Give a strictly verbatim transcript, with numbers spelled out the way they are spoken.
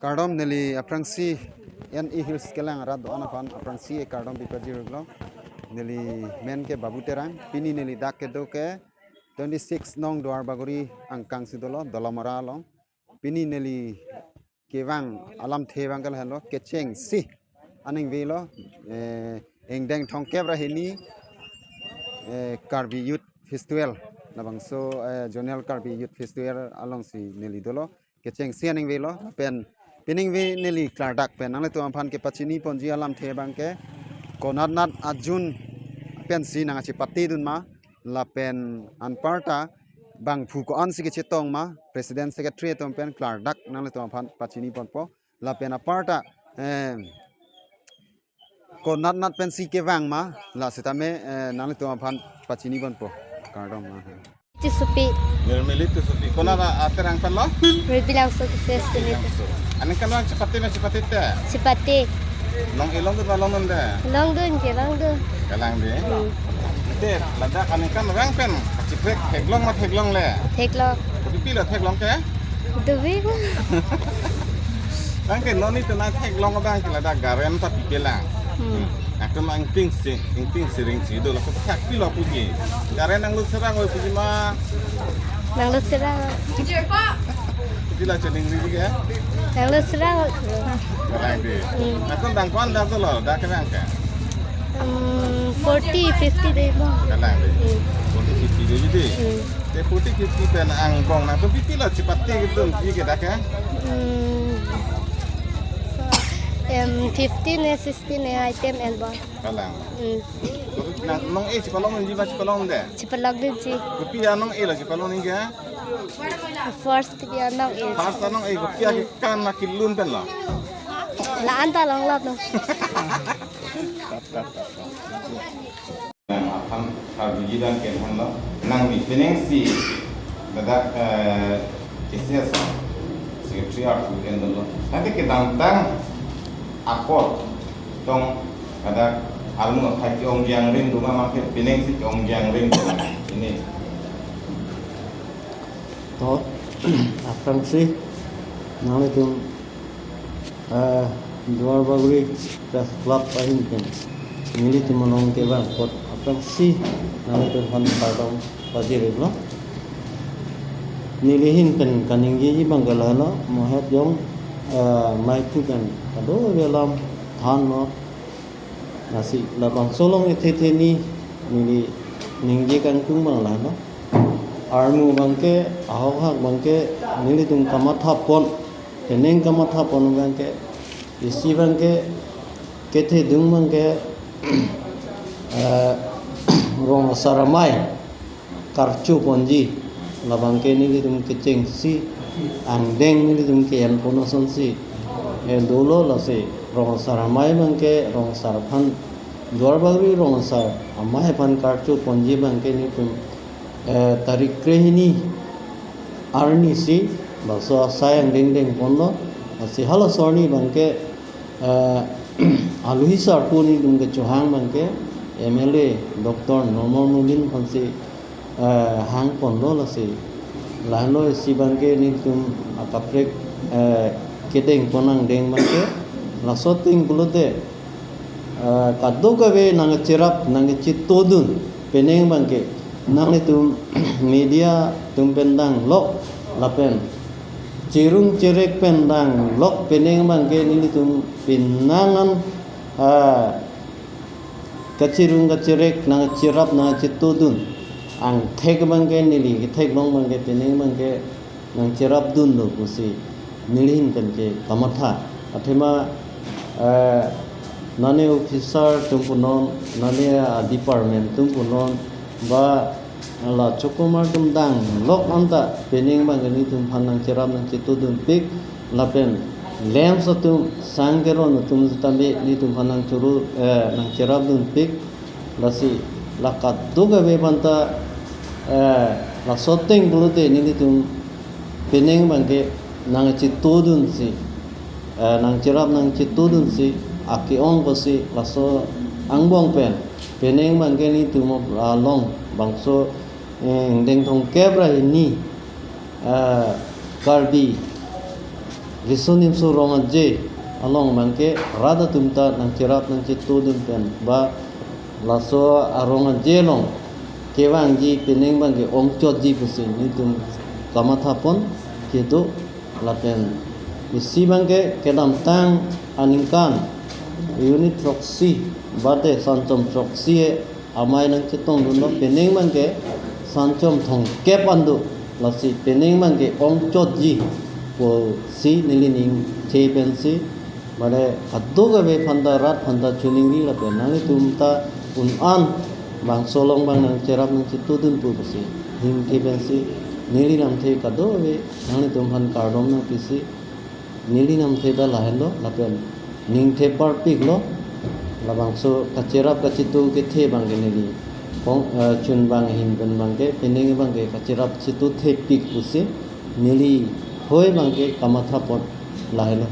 Kardom neli aphrangsi N E Hills kelang arat do-an aphan aphrangsi kardom pipajirlo. Neli men ke Babu Terang, pini neli dak kedo ke twenty-six nong Duarbagori angkang si dolo, Dolamara along. Pini neli kevang alamthe abang ke lahenlo, kechengsi aningve lo, eh, ingdeng thomkep ra hini, eh, Karbi Youth Festival, labangso, eh, Zonal Karbi Youth Festival alongsi neli dolo, kechengsi aningve lo, pen peningve neli klardak pen nanglitum aphan kepachini ponji alamthe abang ke, konatnat ajun pensi nangchepatedun ma, lapen anparta bangphu ko-ansi kechetong ma, President Secretary atum pen klardak nanglitum aphan pachini ponpo, lapen aparta, eh, konatnat pensi kevang ma, la sitame, eh, nanglitum aphan pachini ponpo. Kardom ma. Tisopi. Nirmili Tisopi. Konat a-, Terang pen lo? Ruibilangso ke ses tenit. Aningkan vang chepate ma chepatete? Chepate. Long-e longdun ma longdunde? Longdun ke, longdun. Kalang de. Hmm. Te, ladak aningkan vang pen kacheprek theklong ma theklongle? Theklong. Kopipilo theklong ke? Doving. Vang ke non itum nangtheklong abang ke ladak garen ta pipelang. Hmm. Atum angting si, ingting siring si do, laso thakpilo puji. Garen nanglut serang oi puji ma? Nanglut serang. Puji la choningri ke? Nanglut serang. Kalang de. Hmm. Atum dang ko-an dak dolo, dak kevang ke? Hmm, forty, fifty de bo. Kalang de. Hmm. Forty, fifty de di. Hmm. Te forty, fifty pen angbong nangtum kopipilo chepate atum pi ke dak ke? Hmm. Em, fifteen ne, sixteen ne item en bo. Kalang. Hmm. Nang nong-e chepalongji ma chepalongde? Chepalongji. Kopi anong-e lo chepalongji ke? First pi anong-e. First anong-e, kopi akekan ma kelun pen lo? La-an ta longlo no. Nang aphan Karbi Gidang ke thanlo. Nangli penengsi ladak, eh, K C S Secretary arpu endolo. Nanti kedamtang apot tong ladak armu akhai ke-ong jangring duma ma ke penengsi ke-ong jangring duma. Ini. To, aphrangsi nanglitum eh, Duarbagori Press Club ahin pen nelitum along kevang apot aphrangsi nanglitum aphan kardom pajirlo. Neli ahin pen kaningjeji abang ke lahenlo, mohet jong, eh, maipu pen kadokave alam thanlo. Lasi labangso along ethe theni neli ningje kangtung abang lahenlo. Armu abang ke, ahok hak abang ke nelitum kamatha pon, peneng kamatha pon abang ke, isi abang ke, kethedung abang ke, eh, rong asar amei karcho ponji, labang ke nelitum kechengsi, angdeng nelitum ke-en pon asonsi, eh, dolo lasi rong asar amei abang ke, rong asar aphan, Duarbagori rong asar amei aphan karcho ponji abang ke nelitum, eh, tarik krehini arni si, laso asai angdeng deng ponlo, lasi halaso arni abang ke, eh, aluhi sarpo nelitum kechohang abang ke M L A Doctor Normal Nolin aphansi, eh, hang ponlo lasi. Lahenlo isi abang ke nelitum akaprek, eh, kedeng pon angdeng abang ke. Laso ateng pulote, eh, kadokave nangcherap nangchetodun peneng abang ke. Nanglitum media atum pen danglok lapen cherung cherek pen danglok peneng abang ke nelitum penang an, ah, kacherung kacherek nangcherap nangchetodun angthek abang ke neli ketheklong abang ke peneng abang ke nangcherapdunlo pusi neli ahin pen ke kamatha. Athema, eh, nane officer atum punon, nane a-department atum punon, ba la chokomar atum danglok anta peneng abang ke nelitum aphan nangcherap nangchetodunpik, lapen LAMPS atum, sang keron atum sitame nelitum aphan nangchoro, eh, nangcherapdunpik, lasi la kadokave aphanta, eh, laso ateng pulote nelitum peneng abang ke nangchetodunsi, eh, nangcherap nangchetodunsi, ake-ong pusi laso angbong pen peneng abang ke nelitum along bangso, eh, ingdeng thomkep ra hini, eh, Karbi Riso Nimso Rong Aje along abangke rat atum ta nangcherap nangchetudun pen ba laso arong aje along kevangji penang abangke ongchotji pusi nelitum kamathapon kedo lapen isi abangke kedamtang aningkan unit throksi bate sanchom throksi amei nangchetongdunlo, penang abangke sanchom thomkep an do, lasi penang abangke ongchotji pusi neli ningthe pensi, mane kadokave aphanta rat aphanta choningri lapen nanglitum ta un-an bangso along abang nangcherap nangchetudun pu pusi ningthe pensi neli namthe kadokave nanglitum aphan kardom nangpisi neli namthe ta lahenlo lapen ningthe parpiklo. Labangso kacherap kachetu kethe abangke neli kong, eh, chun abang ahin pen abangke penang abangke kacherap chetu thepik pusi neli hoi abangke kamathapon lahenlo.